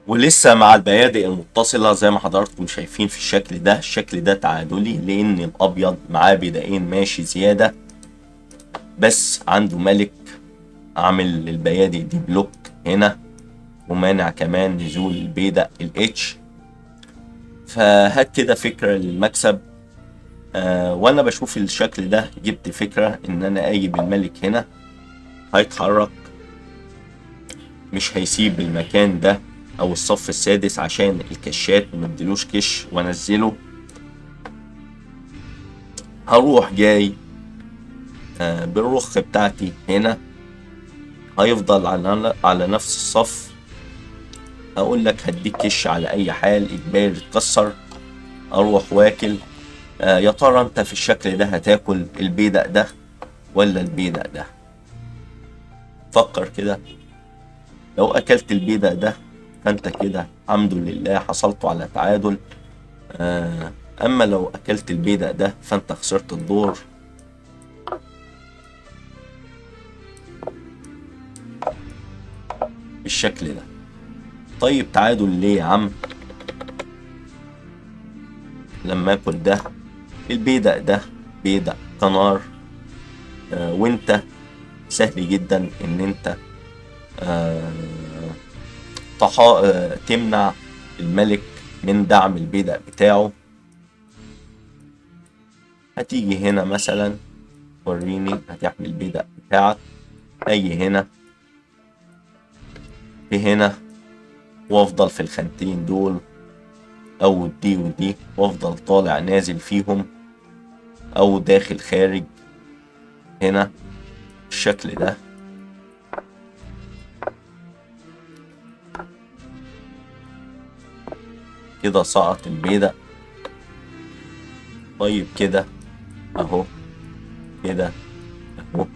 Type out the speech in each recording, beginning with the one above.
ولسه مع البيادق المتصلة زي ما حضراتكم شايفين في الشكل ده. الشكل ده تعادلي لأن الأبيض معاه بيدقين ماشي زيادة، بس عنده ملك عامل للبيادق دي block هنا، ومانع كمان نزول البيدق ال H. فهات كده فكرة للمكسب. وانا بشوف الشكل ده جبت فكرة ان انا اجي بالملك هنا، هيتحرك مش هيسيب المكان ده او الصف السادس عشان الكشات ما اديلوش كش وانزله. هروح جاي بالرخ بتاعتي هنا، هيفضل على نفس الصف. هقول لك هديك كش على اي حال، اجباري اتكسر، اروح واكل. يا ترى انت في الشكل ده هتاكل البيدق ده ولا البيدق ده؟ فكر كده. لو اكلت البيدق ده فانت كده الحمد لله حصلت على تعادل، اما لو اكلت البيدق ده فانت خسرت الدور. بالشكل ده. طيب تعادل ليه يا عم؟ لما اكل ده البيدق ده بيدق كنار، وانت سهل جدا ان انت تمنع الملك من دعم البيدق بتاعه. هتيجي هنا مثلا، وريني هتحمي البيدق بتاعك، اجي هنا في هنا وافضل في الخانتين دول او دي ودي، وافضل طالع نازل فيهم او داخل خارج هنا بالشكل ده. كده سقط البيدق. طيب كده اهو، كده اهو،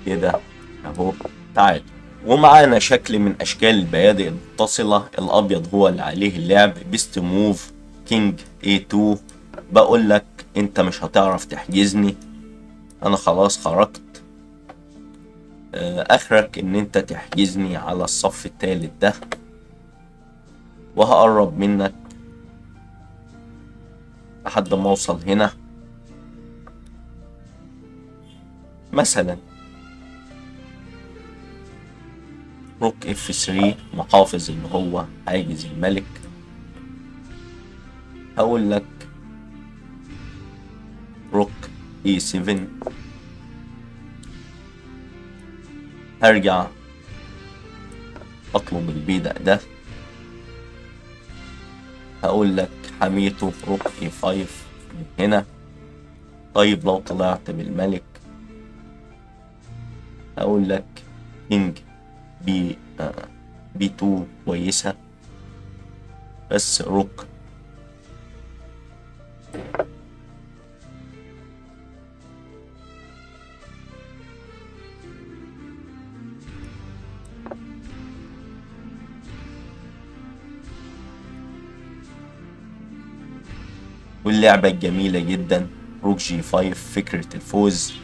كده اهو، تعادل. ومعانا شكل من اشكال البيادق المتصلة، الابيض هو اللي عليه اللعب. best move king A2. بقول لك انت مش هتعرف تحجزني، انا خلاص خرجت، اخرك ان انت تحجزني على الصف التالت ده، وهقرب منك لحد ما اوصل هنا مثلا. rook F 3 محافظ ان هو حاجز الملك. هقول لك rook E 7، هرجع اطلب البيدق ده، هقول لك حميته rook E 5 من هنا. طيب لو طلعت بالملك هقول لك king B 2 كويسة، بس rook واللعبة الجميلة جدا rook G 5، فكرة الفوز.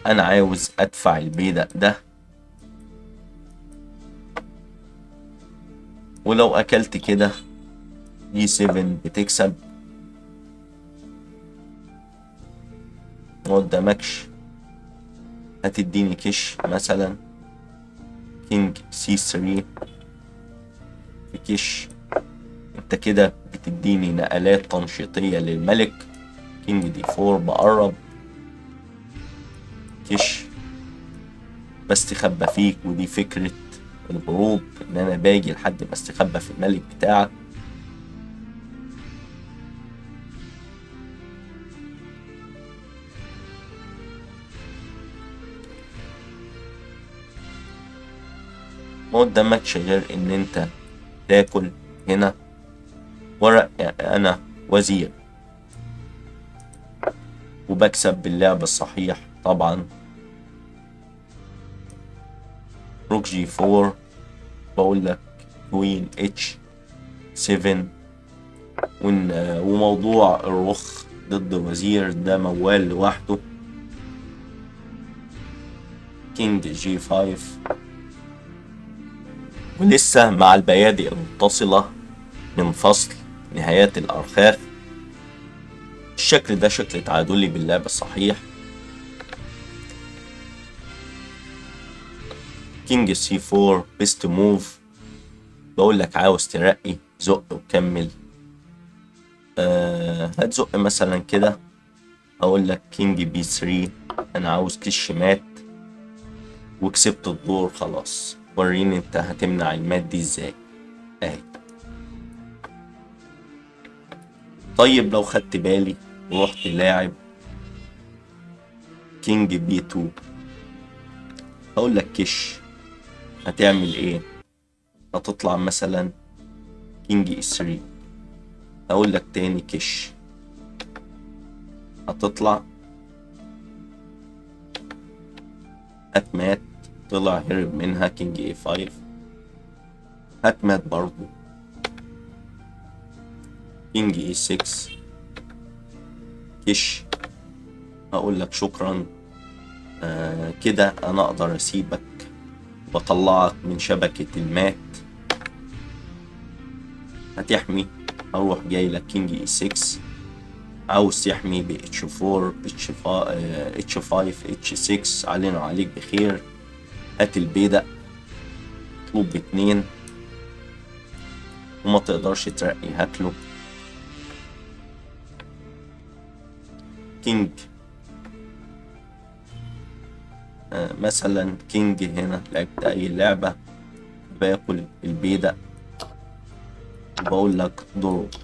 انا عاوز ادفع البيدق ده، ولو اكلت كده D 7 بتكسب، ما قدامكش هتديني كش مثلا king C 3 في كش، انت كده بتديني نقلات تنشيطية للملك. king D 4 بقرب كش بستخبى فيك، ودي فكرة الهروب ان انا باجي لحد ما استخبى في الملك بتاعك. ما قدامكش غير ان انت تاكل هنا ورق، انا وزير وبكسب باللعب الصحيح طبعا. rook G 4 بقول لك queen H 7، وموضوع الرخ ضد وزير ده موال لوحده. king G 5 ولسه مع البيادق المتصلة من فصل نهايات الأرخاخ. الشكل ده شكل تعادلي باللعب الصحيح. king C 4 best move. بقول لك عاوز ترقي زق وكمل. هتزق مثلا كده، اقول لك king B 3، انا عاوز كش مات وكسبت الدور خلاص. وريني انت هتمنع المات دي ازاي اهي. طيب لو خدت بالي ورحت لاعب king B 2، هقول لك كش، هتعمل ايه؟ هتطلع مثلا king E 3، هقول لك تاني كش، هتطلع هات مات، طلع هرب منها king A 5، هات مات برضو king E 6، كش، هقول لك شكرا. كده انا اقدر اسيبك واطلعك من شبكة المات. هتحمي، اروح جاي لك king E 6، عاوز تحمي ب H 4 H 5 H 6، علينا وعليك بخير. هات البيدق، اطلب باتنين وما تقدرش ترقي، هاتله king. مثلا king هنا لعبت اي لعبة، باكل البيدق وبقول لك draw.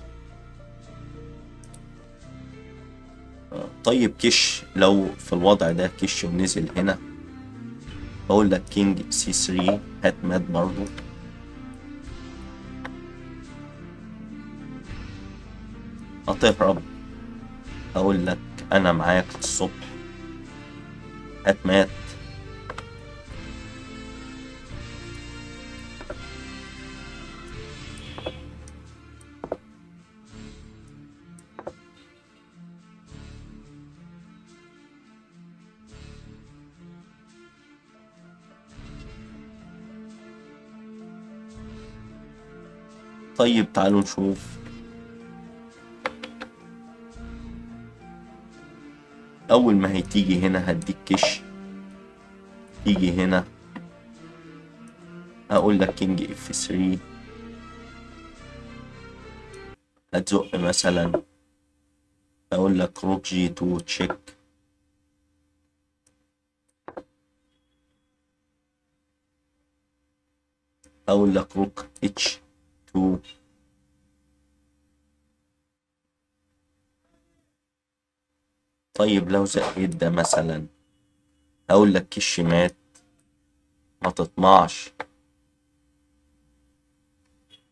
طيب كش، لو في الوضع ده كش ونزل هنا، بقول لك king C 3، هات مات برضو. هتهرب، اقول لك انا معاك الصبح، هات مات. طيب تعالوا نشوف اول ما هتيجي هنا هديك كش، تيجي هنا هقول لك king F 3، هتزق مثلا، اقول لك rook G 2 check، اقول لك rook H 2. طيب لو زقيت ده مثلا، اقول لك كش مات، ما تطمعش،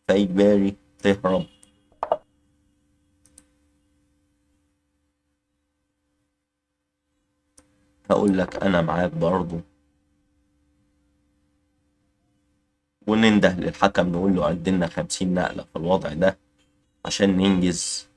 فاجباري تهرب. هقول لك انا معاك برضو، وننده للحكم نقول له عدلنا 50 نقلة في الوضع ده عشان ننجز.